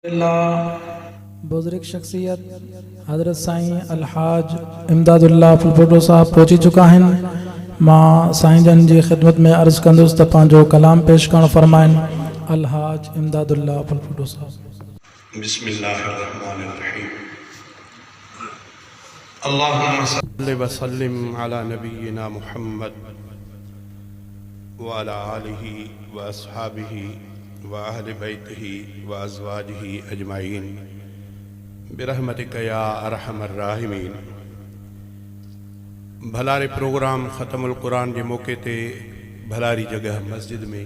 الله بزرگ شخصيت حضرت سائين الحاج امداد الله ڦلپوٽو صاحب پهچي چڪا آهن مان سائين جن جي خدمت ۾ عرض ڪندس ته پنهنجو ڪلام پيش ڪرڻ فرمائن الحاج امداد الله ڦلپوٽو صاحب. بسم الله الرحمن الرحيم اللهم صل وسلم علي نبينا محمد وعلي آله واصحابه واهل بيته وازواجه اجمعين برحمتک يا ارحم الراحمين ڀلاري پروگرام ختم القرآن جي موقعي تي ڀلاري جڳهه مسجد ۾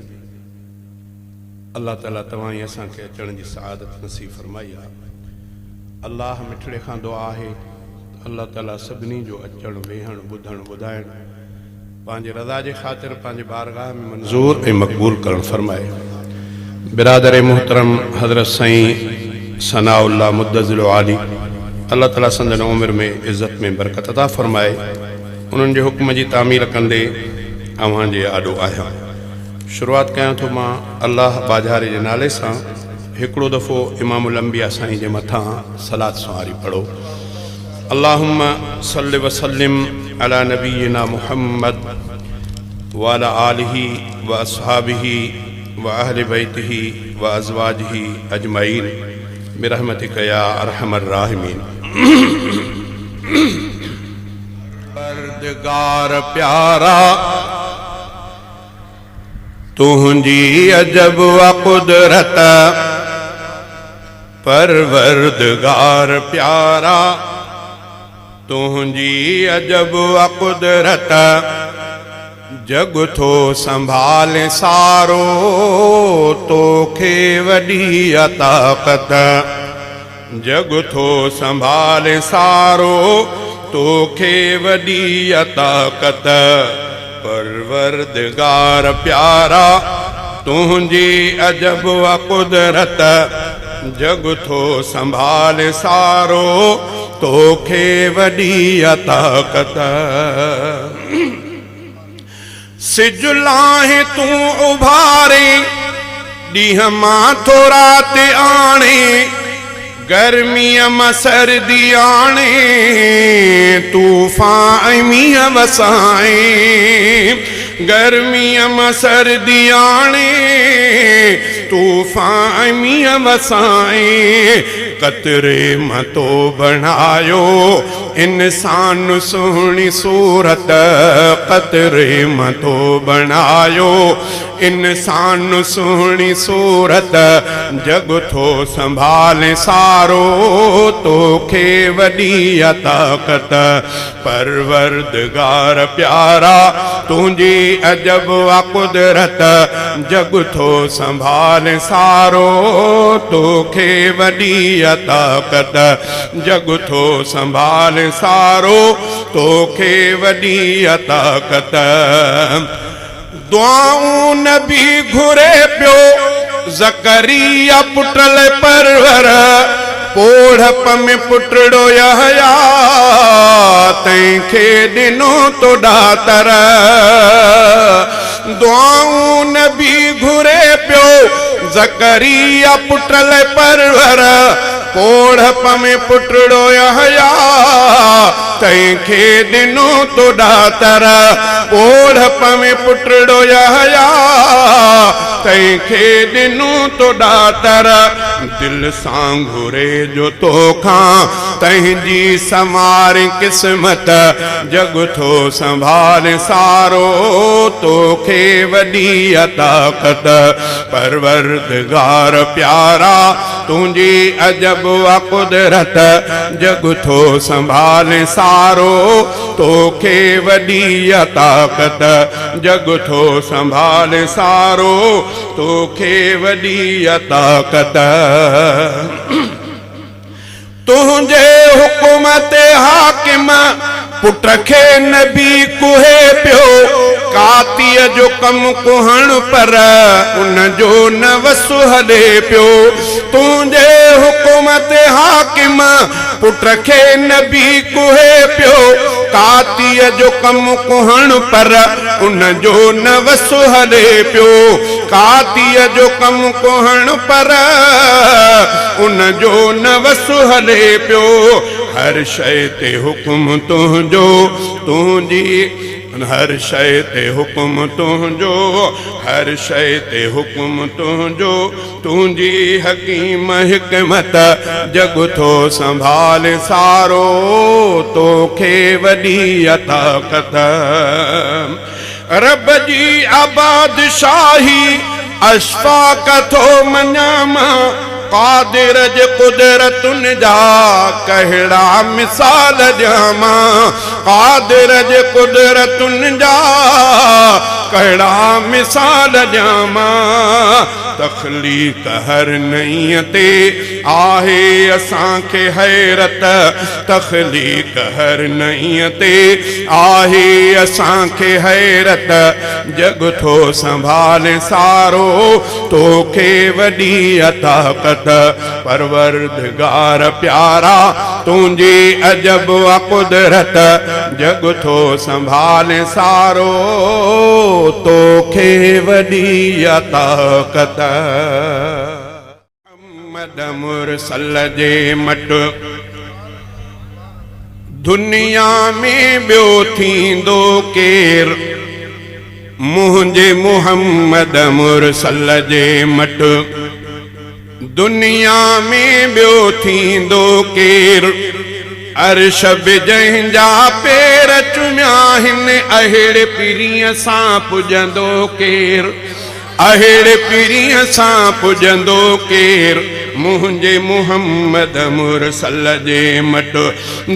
الله تعالي توهان ۽ اسان کي اچڻ جي سعادت نصيب فرمائي آ الله مٺڙي کان دعا آهي ته الله تعالي سڀني جو اچڻ ويهڻ ٻڌڻ ٻڌائڻ پنهنجي رضا جي خاطر پنهنجي بارگاهه ۾ منظور ۽ مقبول ڪرڻ فرمائي. برادر محترم حضرت سائين ثناء الله مدظل عالي الله تعالي سندن عمر ۾ عزت ۾ برڪت عطا فرمائي انهن جي حڪم جي تعميل ڪندي اوهان جي آڏو آهيان. شروعات ڪيان ٿو مان الله ٻاجهاري جي نالي سان هڪڙو دفعو امام الانبياء سائين جي مٿان صلات سنواري پڙهو. اللهم صل وسلم علي نبينا محمد وعلي آله واصحابه واهل بيته وازواجه اجمعين برحمتك يا ارحم الراحمين. پروردگار پيارا تنهنجي عجب آ قدرت. پروردگار پيارا تنهنجي عجب آ قدرت جڳ ٿو سنڀالين سارو توکي وڏي آ طاقت جڳ ٿو سنڀالين سارو توکي وڏي آ طاقت پروردگار پيارا تنهنجي عجب آ قدرت جڳ ٿو سنڀالي سارو توکي وڏي آ طاقت سج لاهين تون اڀارين ڏينهن مان ٿو رات آڻين گرميء مان سردي آڻي، طوفان ۽ مينهن وسائين. گرميء مان سردي آڻي، طوفان ۽ مينهن وسائين. قطري مان تو بڻايو انسان سهڻي صورت، قطري مان تو بڻايو انسان سهڻي صورت جڳ ٿو سنڀالين سارو توکي وڏي آ طاقت پروردگار پيارا تنهنجي عجب آ قدرت جڳ ٿو سنڀالين سارو توکي وڏي آ طاقت جڳ ٿو سنڀالين سارو توکي وڏي آ طاقت. دعائون نبي گهري پيو، زڪريا پٽ لئه پرور، پوڙهپ ۾ پٽڙو يحيٰ، تنهن کي ڏنو تو ڏاتر. دعائون نبي گهري پيو، زڪريا پٽ لئه پرور، پوڙهپ ۾ پٽڙو يحيٰ، تنهن کي ڏنو تو ڏاتر. پوڙهپ ۾ پٽڙو يحيٰ، تنهن کي ڏنو تو ڏاتر. دل سان گهري جو توکان، تنهن جي سنوارين قسمت. جڳ ٿو سنڀالين سارو، توکي وڏي آ طاقت. پروردگار پيارا! تنهنجي عجب آ قدرت، جڳ ٿو سنڀالين سارو، توکي وڏي آ طاقت، جڳ ٿو سنڀالين سارو، توکي وڏي آ طاقت. تنهنجي حڪم تي حاڪم پٽ کي نبي ڪهي پيو، ڪاتيء جو ڪم ڪهڻ پر ان جو نه وس هلي پيو. تنهنجي حڪم تي حاڪم پٽ کي نبي ڪهي پيو، ڪاتيء جو ڪم ڪهڻ پر ان جو نه وس هلي پيو. ڪاتيء جو ڪم ڪهڻ پر ان جو نه وس هلي پيو. هر شيء تي حڪم تنهنجو، تنهنجي هر شيء تي حڪم تنهنجو، هر شيء تي حڪم تنهنجو، تنهنجي حڪيم حڪمت، جڳ ٿو سنڀالي سارو، توکي وڏي طاقت. رب جي آ بادشاهي، اشفاق ٿو مڃان مان، قادر جي قدرتن جا ڪهڙا مثال ڏيان مان، قادر جي قدرتن جا ڪهڙا مثال ڏيان مان. تخليق هر نئين تي آهي اسان کي حيرت، تخليق هر نئين تي آهي اسان کي حيرت، جڳ ٿو سنڀالين سارو، توکي وڏي طاقت. پروردگار پيارا تنهنجي عجب آ قدرت، جڳ ٿو سنڀالين سارو، توکي وڏي طاقت. محمد مرسل جي مٽ دنيا ۾ ٻيو ٿيندو ڪير، منهنجي محمد مرسل جي مٽ دنيا ۾ ٻيو ٿيندو ڪير. عرش به جنهن جا پير چميا هن، اهڙي پرينء سان پڄندو ڪير، اهڙي پرينء سان پڄندو ڪير، منهنجي محمد مرسل جي مٽ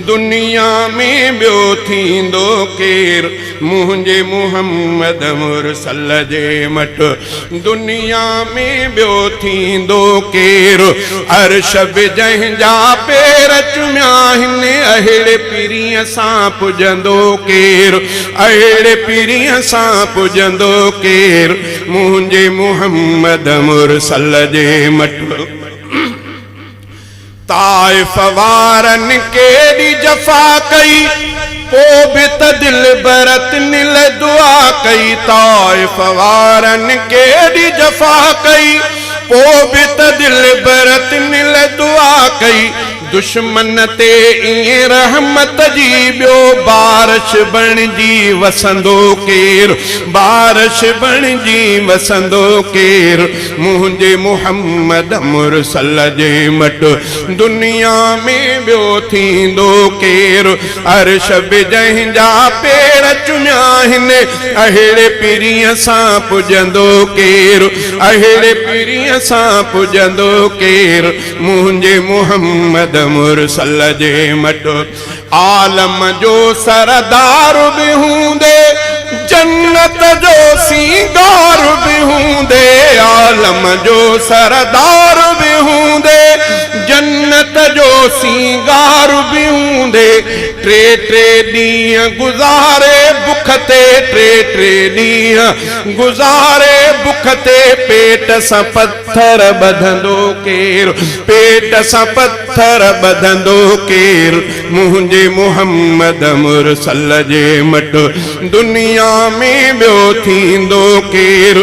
دنيا ۾ ٻيو ٿيندو ڪير، منهنجي محمد مرسل جي مٽ دنيا ۾ ٻيو ٿيندو ڪير. عرش به جنهن جا پير چميا هن، اهڙي پرينء سان پڄندو ڪير، اهڙي پرينء سان پڄندو ڪير، منهنجي محمد مرسل جي مٽ. طائف وارن ڪيڏي جفا ڪئي، پو به ته دلبر تن لئه دعا ڪئي. طائف وارن ڪيڏي جفا ڪئي، پو به ته دلبر تن لئه دعا ڪئي. دشمن تي ائين رحمت جي ٻيو بارش بڻجي وسندو ڪير، بارش بڻجي وسندو ڪير، منهنجي محمد مرسل جي مٽ دنيا ۾ ٻيو ٿيندو ڪير. عرش به جنهن جا پير چميا آهن، اهڙي پرينء سان پڄندو ڪير، اهڙي پرينء سان پڄندو ڪير، منهنجي محمد مرسل جي مٽ. عالم جو سردار به هوندي، جنت جو سينگار به هوندي، عالم جو سردار به هوندي، جنت جو سينگار به هوندي. ٽي ٽي ڏينهن گذاري بک تي، ٽي ٽي ڏينهن گذاري بک تي، پيٽ سان پٿر ٻڌندو ڪير، پيٽ سان پٿر ٻڌندو ڪير، منهنجي محمد مرسل جي مٽ دنيا ۾ ٻيو ٿيندو ڪير.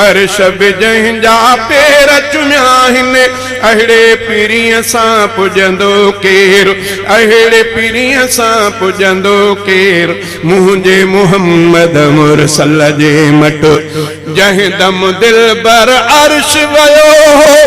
عرش به جنهن جا پير چميا آهن، اهڙي پرينء سان پڄندو ڪير، اهڙي پرينء سان پڄندو ڪير، منهنجي محمد مرسل جي مٽ. جنهن دم دلبر عرش ويو هو،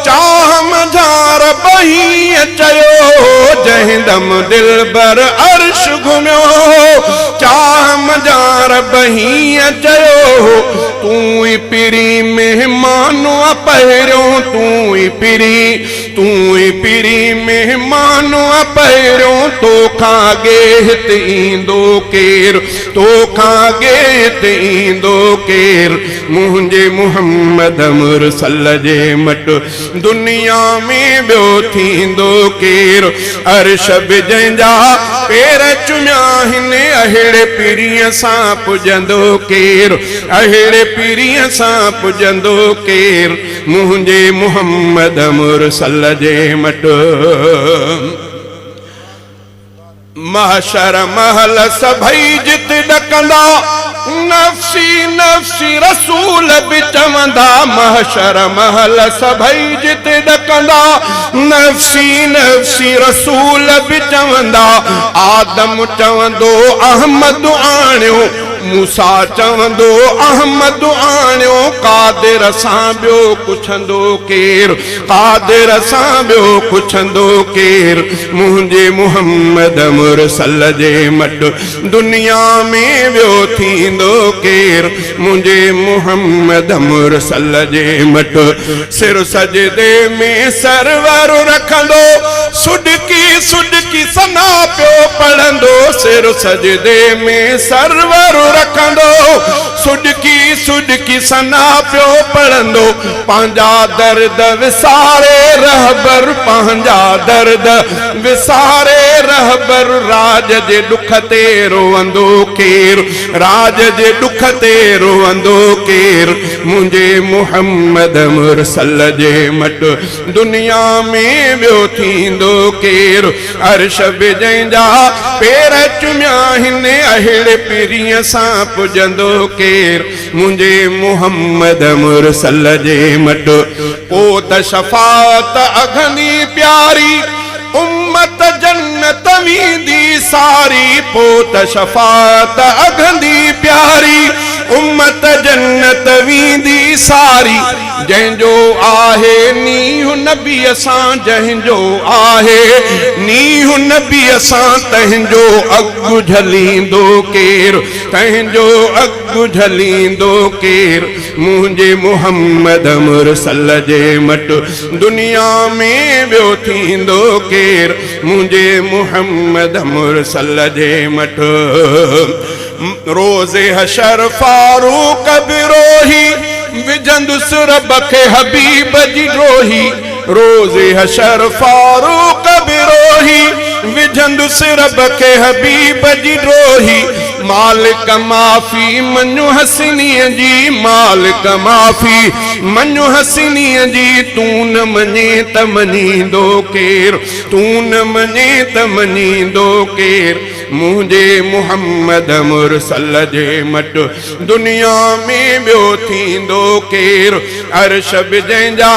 چاهه منجهان رب هيئن چيو هو. جنهن دم دلبر عرش گهميو هو، چاهه منجهان رب هيئن چيو هو. تون ئي پرين مهمان آ پهريون، تون ئي پرين، تون ئي پرين مهمان آ پهريون. توکان اڳي هت ايندو ڪير، توکان اڳي هت ايندو ڪير، منهنجي محمد مرسل جي مٽ دنيا ۾ ٻيو ٿيندو ڪير. عرش به جنهن جا پير چميا آهن، اهڙي پرينء سان پڄندو ڪير، اهڙي پرينء سان پڄندو ڪير، منهنجي محمد مرسل جي مٽ. محشر مهل سڀئي جت ڏڪندا، نفسي نفسي رسول به چوندا. محشر مهل سڀئي جت ڏڪندا، نفسي نفسي رسول به چوندا. آدم چوندو احمد آڻيو، موسيٰ چوندو احمد آڻيو، قادر سان ٻيو پڇندو ڪير؟ قادر سان ٻيو پڇندو ڪير؟ منهنجي محمد مرسل جي مٽ دنيا ۾ ٻيو ٿيندو ڪير؟ منهنجي محمد مرسل جي مٽ. سر سجدي ۾ سرور رکندو، سڏڪي سڏڪي ثنا پيو پڙهندو. سر سجدي ۾ سرور رکندو، سڏڪي سڏڪي ثنا پيو پڙهندو. پنهنجا درد وساري رهبر، پنهنجا درد وساري رهبر، راڄ جي ڏک تي روئندو ڪير؟ راڄ جي ڏک تي روئندو ڪير؟ منهنجي محمد مرسل جي مٽ دنيا ۾ ٻيو ٿيندو ڪير؟ عرش به جنهن جا پير چميا آهن، اهڙي پرينء سان پڄندو ڪير؟ منهنجي محمد مرسل جي مٽ. پوء ته شفاعت اگهندي پياري، امت جنت ويندي ساري. پوء ته شفاعت اگهندي پياري، امت جنت ويندي ساري. جنهن جو آهي نينهن نبيء سان، جنهن جو آهي نينهن نبيء سان، تنهن جو اڳ جهليندو ڪير؟ تنهن جو اڳ جهليندو ڪير؟ منهنجي محمد مرسل جي مٽ دنيا ۾ ٻيو ٿيندو ڪير؟ منهنجي محمد مرسل جي مٽ. روز حشر فاروق به روهي، وجهندس رب کي حبيب جي ڊوهي. روز حشر فاروق به روهي، وجهندس رب کي حبيب جي ڊوهي. مالڪ معافي مڃ حسنيء جي، مالڪ معافي مڃ حسنيء جي، تون نه مڃين ته مڃيندو ڪير؟ تون نه مڃين ته مڃيندو ڪير؟ منهنجي محمد مرسل جي مٽ دنيا ۾ ٻيو ٿيندو ڪير؟ عرش به جنهن جا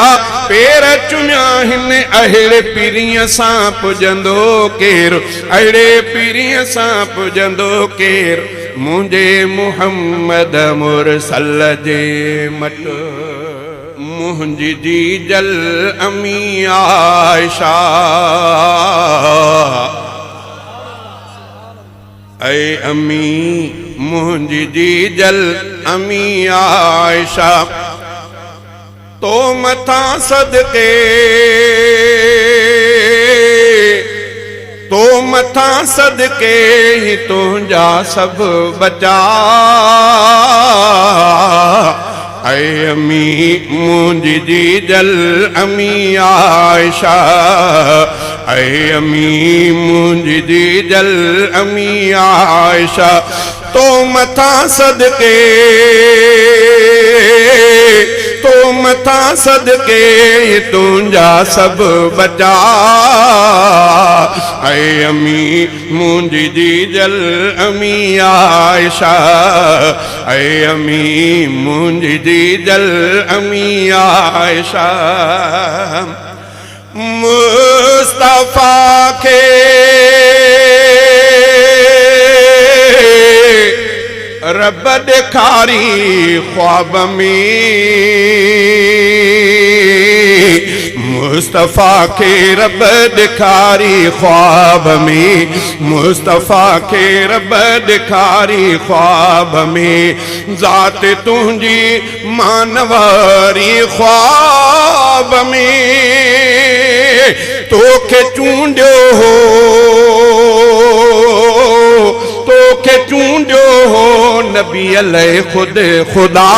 پير چميا آهن، اهڙي پرينء سان پڄندو ڪير؟ اهڙي پرينء سان پڄندو ڪير؟ منهنجي محمد مرسل جي مٽ. منهنجي جيجل امي عائشه. اي امي منهنجي جيجل امي عائشه، تو مٿان صدقي، تو مٿان صدقي هي تنهنجا سڀ ٻچا. اي امي منهنجي جيجل امي عائشه، اي امي منهنجي جيجل امي عائشه، تو مٿان صدقي، تو مٿان صدقي تنهنجا سڀ ٻچا. اي امي منهنجي جيجل امي عائشه، اي امي منهنجي جيجل امي عائشه. مصطفيٰ کي رب ڏيکاري خواب ۾، مصطفيٰ کي رب ڏيکاري خواب ۾، مصطفيٰ کي رب ڏيکاري خواب ۾، ذات تنهنجي مانواري خواب ۾، توکي چونڊيو هو، توکي چونڊيو هو نبي لئه خود خدا.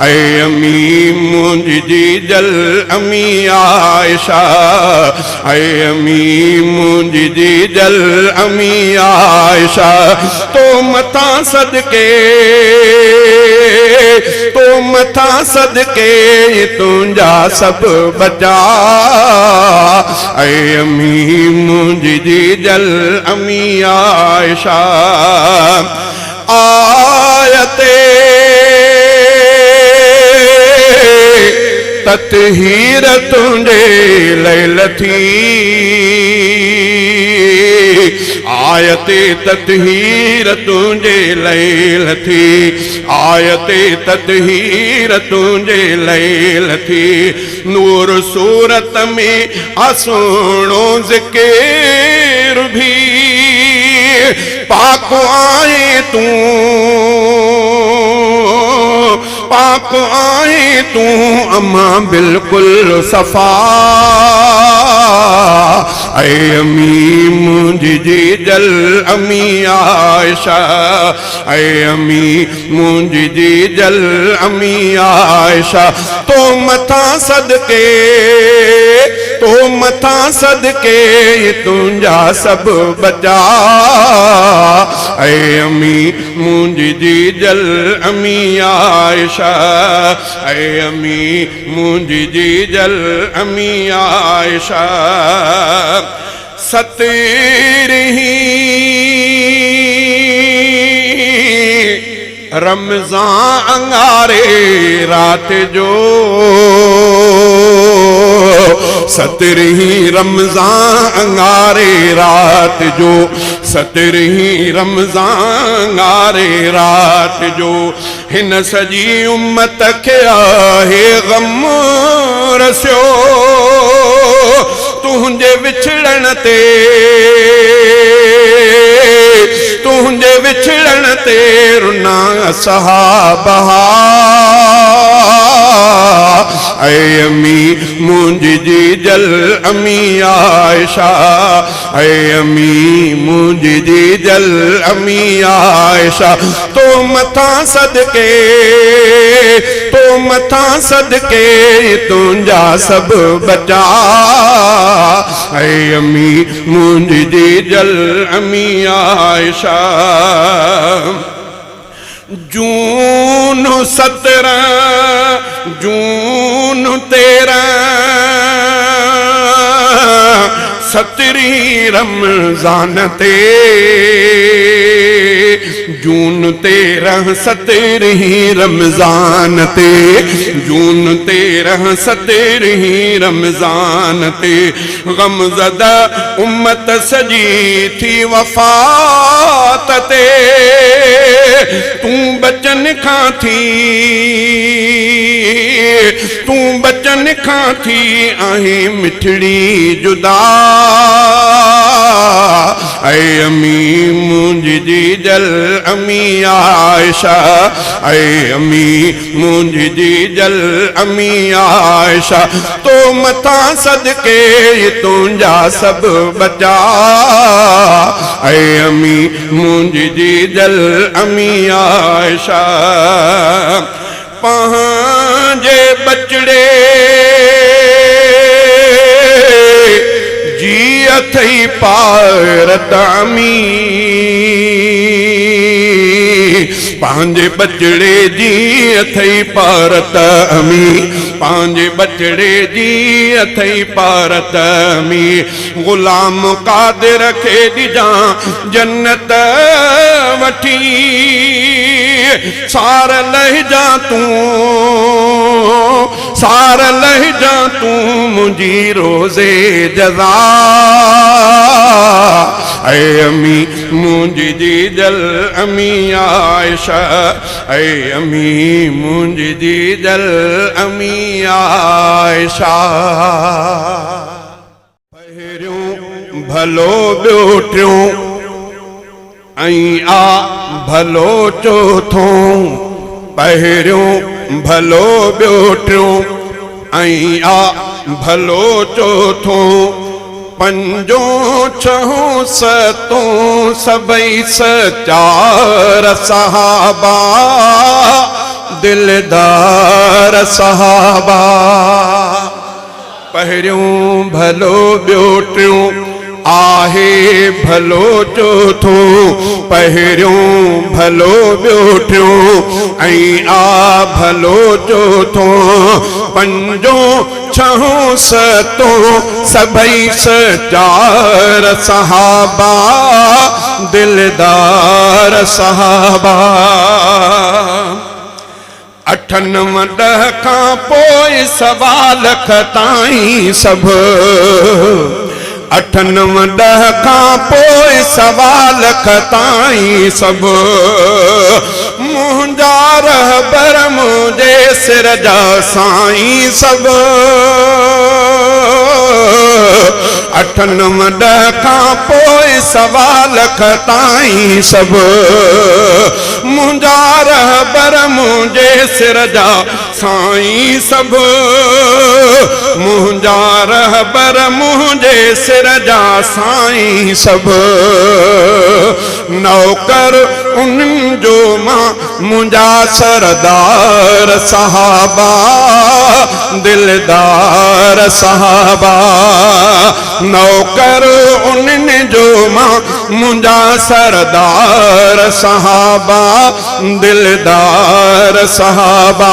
اي امي منهنجي جيجل امي عائشه، اي امي منهنجي جيجل امي عائشه، تو مٿان صدقي، تو تو مٿان صدقي تنهنجا سڀ ٻچا. اي امي منهنجي جيجل امي عائشه آيت تطهير تنهنجي لئه لٿي آيت تطهير تنهنجي لئه لٿي آيت تطهير تنهنجي لئه لٿي نور صورت ۾ آ سهڻو ذڪر ڀي پاڪ آهين تون پاڪ آهين تون امان بلڪل صفا اي امي منهنجي جيجل امي عائشه اي امي منهنجي جيجل امي عائشه تو مٿان صدقي تو مٿان صدقي تنهنجا سڀ ٻچا اي امي منهنجي جيجل امي عائشه اي امي منهنجي جيجل امي عائشه سترهين رمضان اڱاري رات جو سترهين رمضان اڱاري رات جو سترهين رمضان اڱاري رات جو هن سڄي امت کي آهي غم رسيو تنهنجي وڇڙڻ تي تنهنجي وڇڙڻ تي رنا اصحاب ها اي امي منهنجي جيجل امي عائشه اي امي منهنجي جيجل امي عائشه تو مٿان صدقي تو مٿان صدقي تنهنجا سڀ ٻچا اي امي منهنجي جيجل امي عائشه جون سترهن، جون تيرهن، سترهين رمضان تي، جون تيرهن، سترهين رمضان تي، جون تيرهن، سترهين رمضان تي، غمزده امت سڄي ٿي وفات تي، تون ٻچن کان ٿي، تون ٻچن کان ٿي آهين مٺڙي جدا، اي امي منهنجي جيجل امي عائشه، اي امي منهنجي جيجل امي عائشه، تو مٿان صدقي تنهنجا سڀ ٻچا، اي امي منهنجي جيجل امي عائشه، پنهنجي ٻچڙي جي اٿئي پارت امي. پنهنجي ٻچڙي جي اٿئي پارت امي، پنهنجي ٻچڙي جي اٿئي پارت امي، غلام قادر کي ڏجان جنت وٺي، سار لهجان تون، سار لهجان تون منهنجي روزي جزا، اي امي منهنجي جيجل امي عائشه، اي امي منهنجي جيجل امي عائشه. پهريون ڀلو ٻيو ٽيون ۽ آ ڀلو چوٿون، پهريون ڀلو ٻيو ٽيون ۽ آ ڀلو چوٿون، پنجون ڇهون ستون سڀئي سچار صحابا دلدار صحابا. پهريون ڀلو ٻيو ٽيون آهي ڀلو چوٿون، پهريون ڀلو ٻيو ٽيون ۽ آ ڀلو چوٿون، پنجون ڇهون ستون سڀئي سچار صحابا دلدار صحابا. اٺ نو ڏهه کان پوء سوا لک تائين سڀ اٺ نو ڏهه کان پوء سوا لک تائين سڀ منهنجا رهبر منهنجي سر جا سائين سڀ اٺ نو ڏهه کان پوء سوا لک تائين سڀ منهنجا رهبر منهنجي سر جا سائين سڀ منهنجا رهبر منهنجي سر جا سائين سڀ نوڪر انهن جو مان منهنجا سردار صحابا دلدار صحابا نوڪر انهن جو مان منهنجا سردار صحابا دلدار صحابا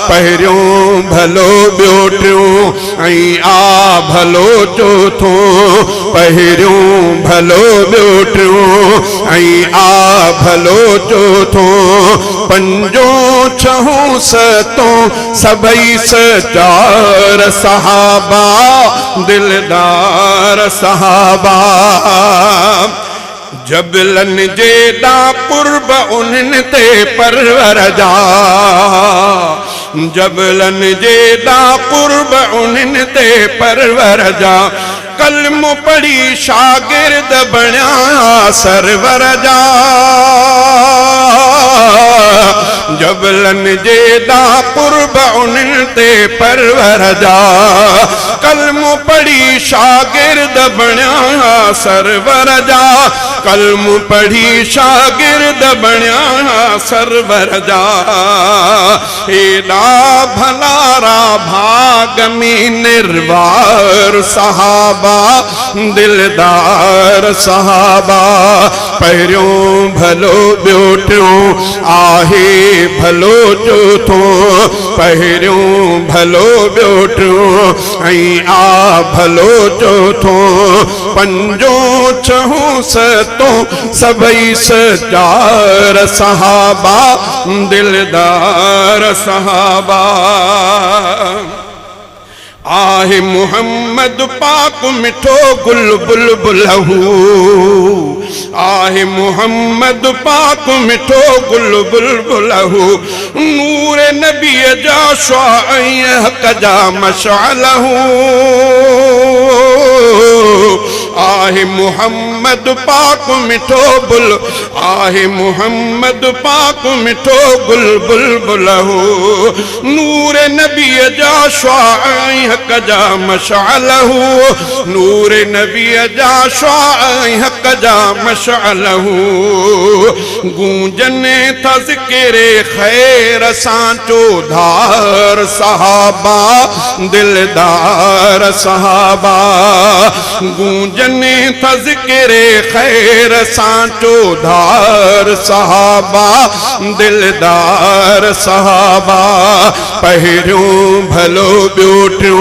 پهريون ڀلو ٻيو ٽيون ۽ آ ڀلو چوٿون پهريون ڀلو ٻيو ٽيون ۽ آ ڀلو چوٿون پنجون ڇهون ستون سڀئي سچار صحابا دلدار صحابا جبلن جيڏا قرب انهن تي پرور جا جبلن جيڏا قرب انهن تي پرور جا ڪلمو پڙهي شاگرد بڻيا سرور جا جبلن جيڏا قرب انهن تي پرور جا ڪلمو پڙهي شاگرد بڻيا سرور جا ڪلمو پڙهي شاگرد بڻيا سرور جا ايڏا ڀلارا ڀاڳ ۾ نروار صحابا دلدار صحابا پهريون ڀلو ٻيو ٽيون آهي ڀلو چوٿون پهريون ڀلو ٻيو ٽيون ۽ آ ڀلو چوٿون پنجون ڇهون ستون سڀئي سچار صحابا دلدار صحابا آهي محمد پاڪ مٺو گل بلبل هو آهي محمد پاڪ مٺو گل بلبل هو نور نبيء جا شعاع ۽ حق جا مشعل هو آهي محمد پاڪ مٺو بل آهي محمد پاڪ مٺو گل بلبل هو نور نبيء جا شعاع ۽ حق جا مشعل هو نور نبيء جا شعاع ۽ حق جا مشعل هو گونجن ٿا ذڪر خير سان چوڌار صحابا دلدار صحابا گونجن ٿا ذڪر خير سان چوڌار صحابا دلدار صحابا پهريون ڀلو ٻيو ٽيون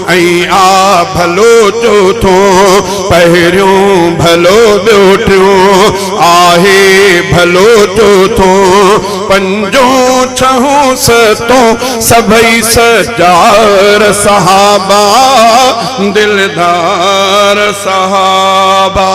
۽ آ ڀلو چوٿون پهريون ڀلو ٻيو ٽيون آهي ڀلو چوٿون پنجون ڇهون ستون سڀئي سچار صحابا دلدار صحابا.